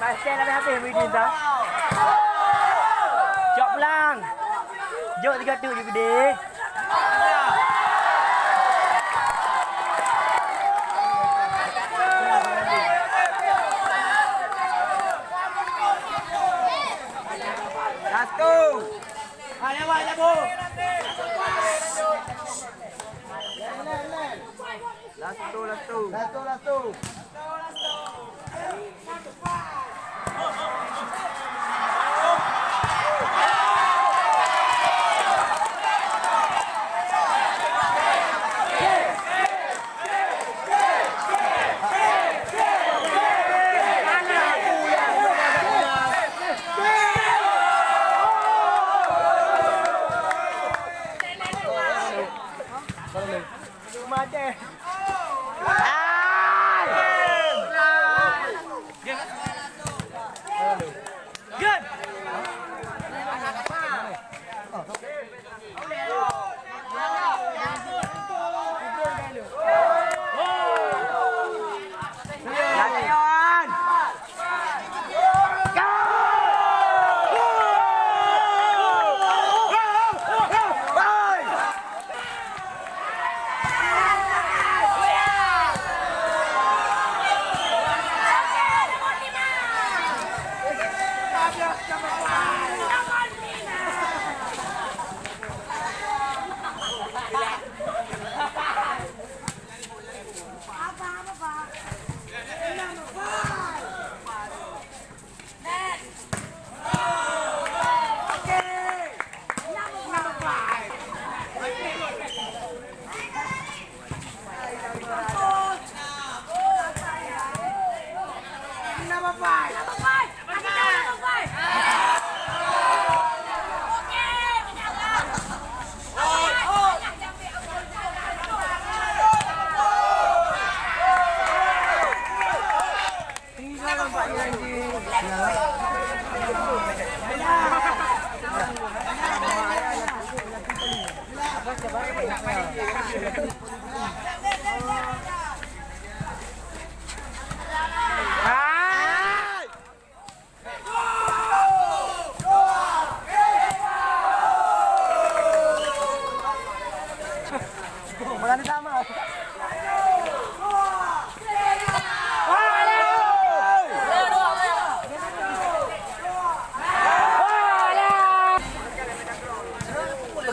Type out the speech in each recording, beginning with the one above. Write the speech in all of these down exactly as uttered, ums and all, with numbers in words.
Pasien habéh-habéh Muhyiddin tu. Cok pulang. Jok tiga tu je gede. Satu. Hai, awak jago. Last two, last two. Last two, last two.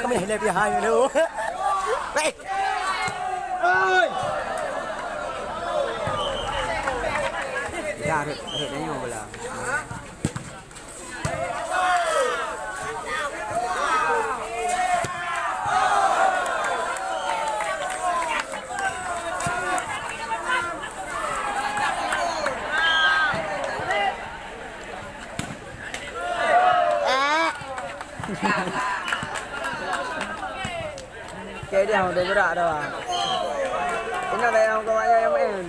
Kami lagi hai dulu. Baik. Oi. Ya, rot, rot nyoe bola. Keu dia udah gerak dah. Ina dah yang kau ayah yang main.